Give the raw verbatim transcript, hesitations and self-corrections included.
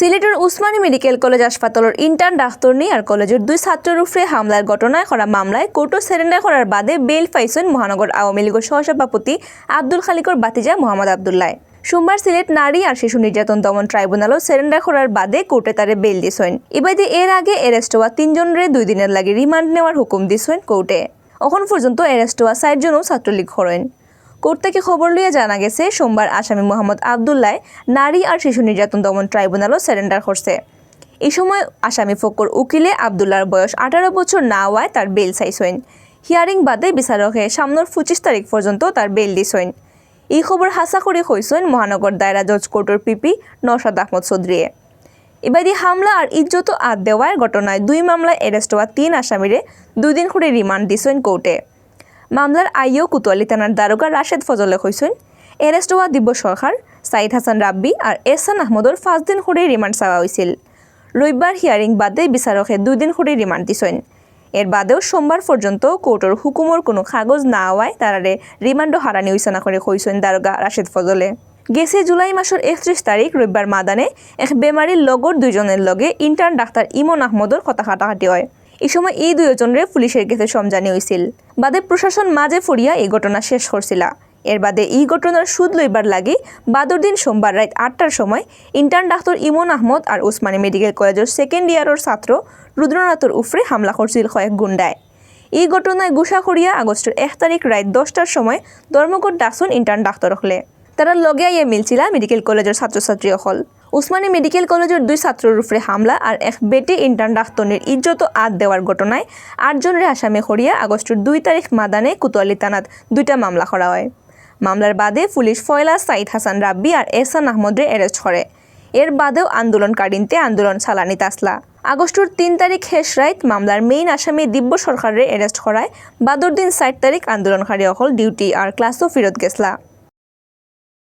সিলেটর Usmani medical college হাসপাতালর ইন্টার্ন ডাক্তারনি আর কলেজর দুই ছাত্রর উপরে হামলার ঘটনায় করা মামলায় কোর্টো সারেন্ডার করার বাদে বেইল পাইছইন মহানগর আওয়ামী লীগর সহসভাপতি আব্দুল খালিকর ভাতিজা মোহাম্মদ আব্দুল্লায়। সোমবার সিলেট নারী আর শিশু নির্যাতন দমন ট্রাইব্যুনালো সারেন্ডার করার বাদে কোর্টে তারে বেইল দিছইন। ইবাদি এর আগে অ্যারেস্ট হওয়া তিনজনরে দুই দিনর লাগি রিমান্ড নেওয়ার হুকুম দিছইন কোর্টে। অখন পর্যন্ত অ্যারেস্ট হওয়া চাইরজনও ছাত্রলীগ করইন। কোর্ট থাকি খবর লইয়া জানা গেছে, সোমবার আসামি মোহাম্মদ আব্দুল্লায় নারী আর শিশু নির্যাতন দমন ট্রাইব্যুনালো সারেন্ডার করছে। এই সময় আসামি পক্ষর উকিলে আব্দুল্লার বয়স আঠারো বছর না হওয়ায় তার বেইল চাইছইন। হিয়ারিং বাদে বিচারকে সামনের পঁচিশ তারিখ পর্যন্ত তার বেইল দিছইন। এই খবর হাছা করি কইছইন মহানগর দায়রা জজ কোর্টর পিপি নওশাদ আহমদ চৌধুরীয়ে। ইবাদি হামলা আর ইজ্জত আত দেওয়ার ঘটনায় দুই মামলায় অ্যারেস্ট হওয়া তিন আসামিরে দুই দিন করি রিমান্ড দিছইন কোর্টে। মামলার আইও কোতোয়ালি থানার দারোগা রাশেদ ফজলে কইছইন, অ্যারেস্ট হওয়া দিব্য সরকার, সাইদ হাসান রাব্বি আর এহসান আহমদর পাঁচ দিন করি রিমান্ড চাওয়া হইছিল। রবিবার হিয়ারিং বাদে বিচারকে দুই দিন করি রিমান্ড দিছইন। এর বাদেও সোমবার পর্যন্ত কোর্টর হুকুমর কোনো কাগজ না হওয়ায় তারারে রিমান্ডও হারানি হইছে না করি কইছইন দারোগা রাশেদ ফজলে। গেছে জুলাই মাসর একত্রিশ তারিখ রবিবার মাদানে এক বেমারির লগর দুইজনের লগে ইন্টার্ন ডাক্তার ইমন আহমদর কথা কাটাকাটি হয়। এই সময় এই দুইজনরে পুলিশের গেছে সমঝানি হইছিল। বাদে প্রশাসন মাঝে পড়িয়া এই ঘটনা শেষ করছিলা। এর বাদে এই ঘটনার সুদ লইবার লাগি বাদর দিন সোমবার রাত আটটার সময় ইন্টার্ন ডাক্তার ইমন আহমদ আর উসমানী মেডিকেল কলেজর সেকেন্ড ইয়ারর ছাত্র রুদ্রনাথর উপরে হামলা করছিল কয়েক গুন্ডায়। এই ঘটনায় গুসা করিয়া আগস্টর এক তারিখ রাত দশটার সময় ধর্মঘট ডাকছইন ইন্টার্ন ডাক্তার অকলে। তারার লগে আইয়া মিলছিলা মেডিকেল কলেজর ছাত্রছাত্রী অকল। উসমানী মেডিকেল কলেজর দুই ছাত্রর উপরে হামলা আর এক বেটি ইন্টার্ন ডাক্তারনির ইজ্জত আত দেওয়ার ঘটনায় আটজনরে আসামি করিয়া আগস্টর দুই তারিখ মাদানে কোতোয়ালি থানাত দুইটা মামলা করা হয়। মামলার বাদে পুলিশ পয়লা সাইদ হাসান রাব্বি আর এহসান আহমদরে অ্যারেস্ট করে। এর বাদেও আন্দোলনকারীন্তে আন্দোলন চালানিত আসলা। আগস্টর তিন তারিখ শেষ রাইত মামলার মেইন আসামি দিব্য সরকাররে অ্যারেস্ট করায় বাদর দিন চার তারিখ আন্দোলনকারী অকল ডিউটি আর ক্লাসও ফিরত গেছলা।